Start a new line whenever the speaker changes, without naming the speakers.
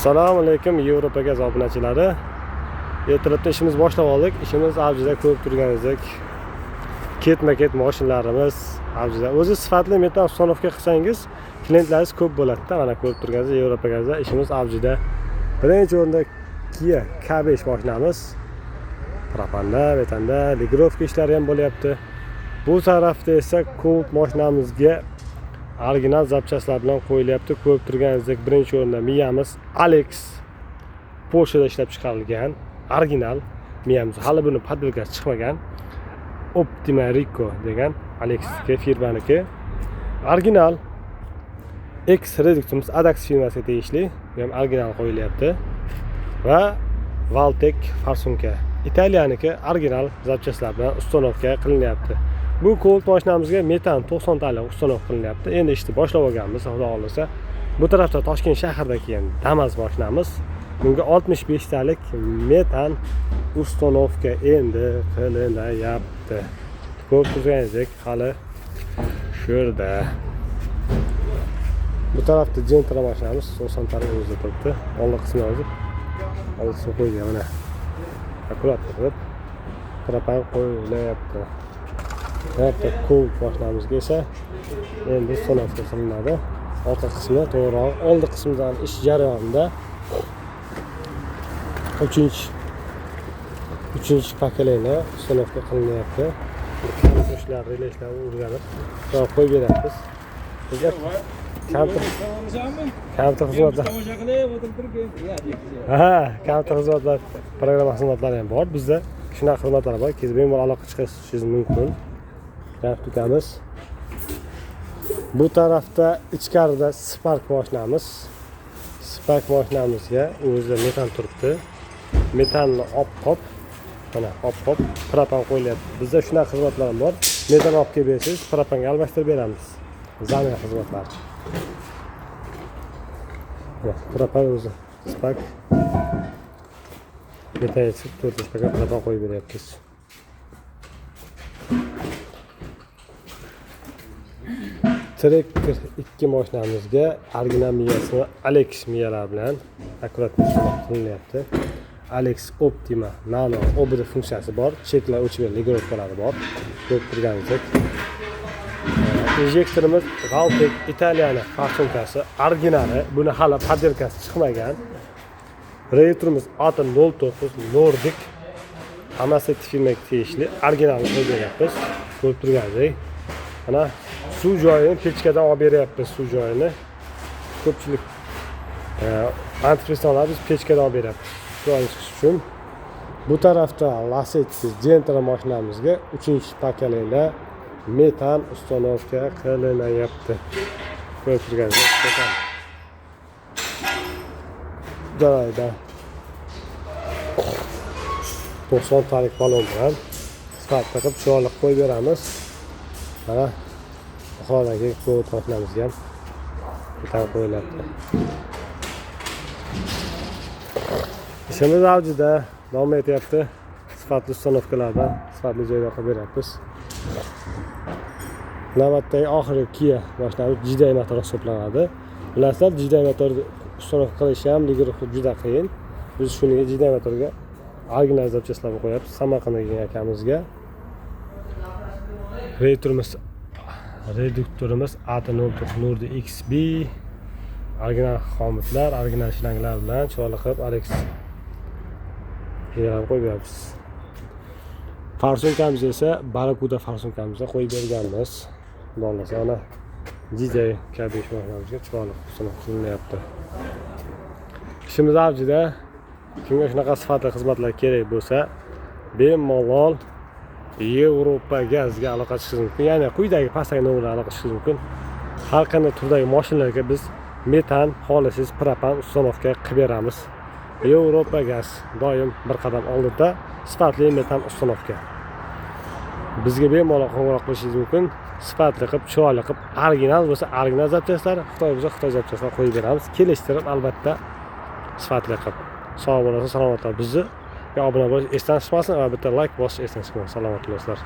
Assalomu alaykum Yevropa gaz obunachilari. Ertalabdan ishimiz boshlab oldik. Ishimiz avjida, ko'rib turganingizdek ketma-ket mashinalarimiz avjida. O'zi sifatli metan установка qilsangiz, klientlaringiz ko'p bo'ladi-da. Mana ko'rib turganingizdek Yevropa gazda ishimiz avjida. Birinchi o'rinda Kia K5 mashinamiz. Propanda, metanda, регулировка ishlari ham bo'lyapti. Bu tarafda esa Cobalt mashinamizga original запчасть lar bilan qo'yilyapti. Ko'rib turganingizdek birinchi o'rinda miyamiz Alex, Polshada ishlab chiqarilgan original miyamiz. Hali buni подделка si chiqmagan. Optima Rico degan Alexga firmaniki. Original X reduktorimiz Adax firmasiga tegishli. Bu ham original qo'yilyapti. Va Valtek форсунка Italiyaniki original запчасть lar bilan установка qilinyapti. Bu Cobalt mashinamizga metan 90 talik установка qilinyapti. Endi ishni boshlab olganmiz, Xudo xohlasa. Bu tarafda Toshkent shahrida kelgan Damas mashinamiz. Bunga 65 talik metan установка endi qilinyapti. Ko'rib turganingizdek hali shu yerda. Bu tarafda Gentra mashinamiz 90 talik o'zida turibdi. Oldi qismi yozib, oldi qismi qo'yilgan mana. Akkurat qilib propan qo'yilyapti. Bu Cobalt mashinamizga esa endi установка qilinadi. Orqa qismi, to'g'rirog'i, oldi qismidan ish jarayonida uchinchi поколение установка qilinyapti. Kompyuterlar, releshlarni o'rganib, qo'yib beryapmiz. Bizga kompyuter xizmatlar
Tomosha qilib o'tirib turib keyin.
Ha, kompyuter xizmatlar, programma xizmatlari ham bor bizda. Shunaqa xizmatlar bor. Kelib bemalol aloqa chiqishingiz mumkin. Jamshid ukamiz. Bu tarafda ichkarida Spark mashinamiz. Spark mashinamizga o'zida metan turibdi. Metanni olib qolib, mana olib qolib, propan qo'yilyapti. Bizda shunaqa xizmatlar ham bor. Metan olib kelib bersangiz, propanga almashtirib beramiz. Замена xizmatlari. Mana propan o'zi Spark metan yetishib, to'rtinchi paket propan qo'yib beryapmiz. Tracker 2 mashinamizga original miyasini Alex miyalar bilan akkurat qilinyapti. Alex Optima Nano OBD funksiyasi bor. Cheklar o'chib регулировка lari bor. Ko'rib turganingizdek. Injektorimiz Valtek Italiyani форсунка si, originali. Buni hali подделка si chiqmagan. Reduktorimiz AT09 Nordic. Hammasi firmaga tegishli. Originalini qo'yib beryapmiz. Ko'rib turganingizdek. Mana suv joyini pechkadan olib beryapmiz, suv joyini. Ko'pchilik antifriz biz pechkadan olib beryapmiz. Chiroyli chiqish uchun. Bu tarafda Lacetti Gentra mashinamizga 3-поколение metan установка qilinyapti. Ko'rib turganingizdek, metan. Joyida 90 talik balon bilan sifatli qilib, chiroyli qilib qo'yib beramiz. Mana Buxorodagi Cobalt mashinamizga ham metan qo'yilyapti. Ishimiz avjida davom etyapti. Sifatli установка lardan sifatli joyda qilib beryapmiz. Navbatdagi oxirgi Kia mashinamiz GDI motor hisoblanadi. Bilasizlar, GDI motor установка qilish ham juda qiyin. Biz shunga GDI motorga original запчасть larni qo'yapmiz. Samarqandga kelgan akamizga. Reduktorimiz AT09 Nurdi XB, original xomutlar, original shlanglar bilan chiroyli qilib Alex qo'yib beryapmiz. Форсунка miz esa Barracuda форсунка mizni qo'yib berganmiz. Xudo xohlasa, mana DJ K5 mashinamizga chiroyli qilib qilinyapti. Ishimiz avjida. Kimga shunaqa sifatli xizmatlar kerak bo'lsa, bemalol Yevropa gazga aloqa chiqishingiz mumkin. Ya'ni quyidagi pastdagi nomerga aloqa chiqishingiz mumkin. Har qanday turdagi mashinalarga biz metan, xohlasangiz propan установка qilib beramiz. Yevropa gaz doim bir qadam oldinda, sifatli metan установка. Bizga bemalol qo'ng'iroq qilishingiz mumkin. Sifatli qilib, chiroyli qilib, original bo'lsa original запчасть lar, Xitoy bo'lsa Xitoy запчасть lar qo'yib beramiz. Kelishtirib albatta sifatli qilib. Sog' bo'lasizlar, salomat bo'lasizlar. Bizni obuna bo'lish esdan chiqmasin va bitta like bosish esdan chiqmasin. Salomat bo'lasizlar.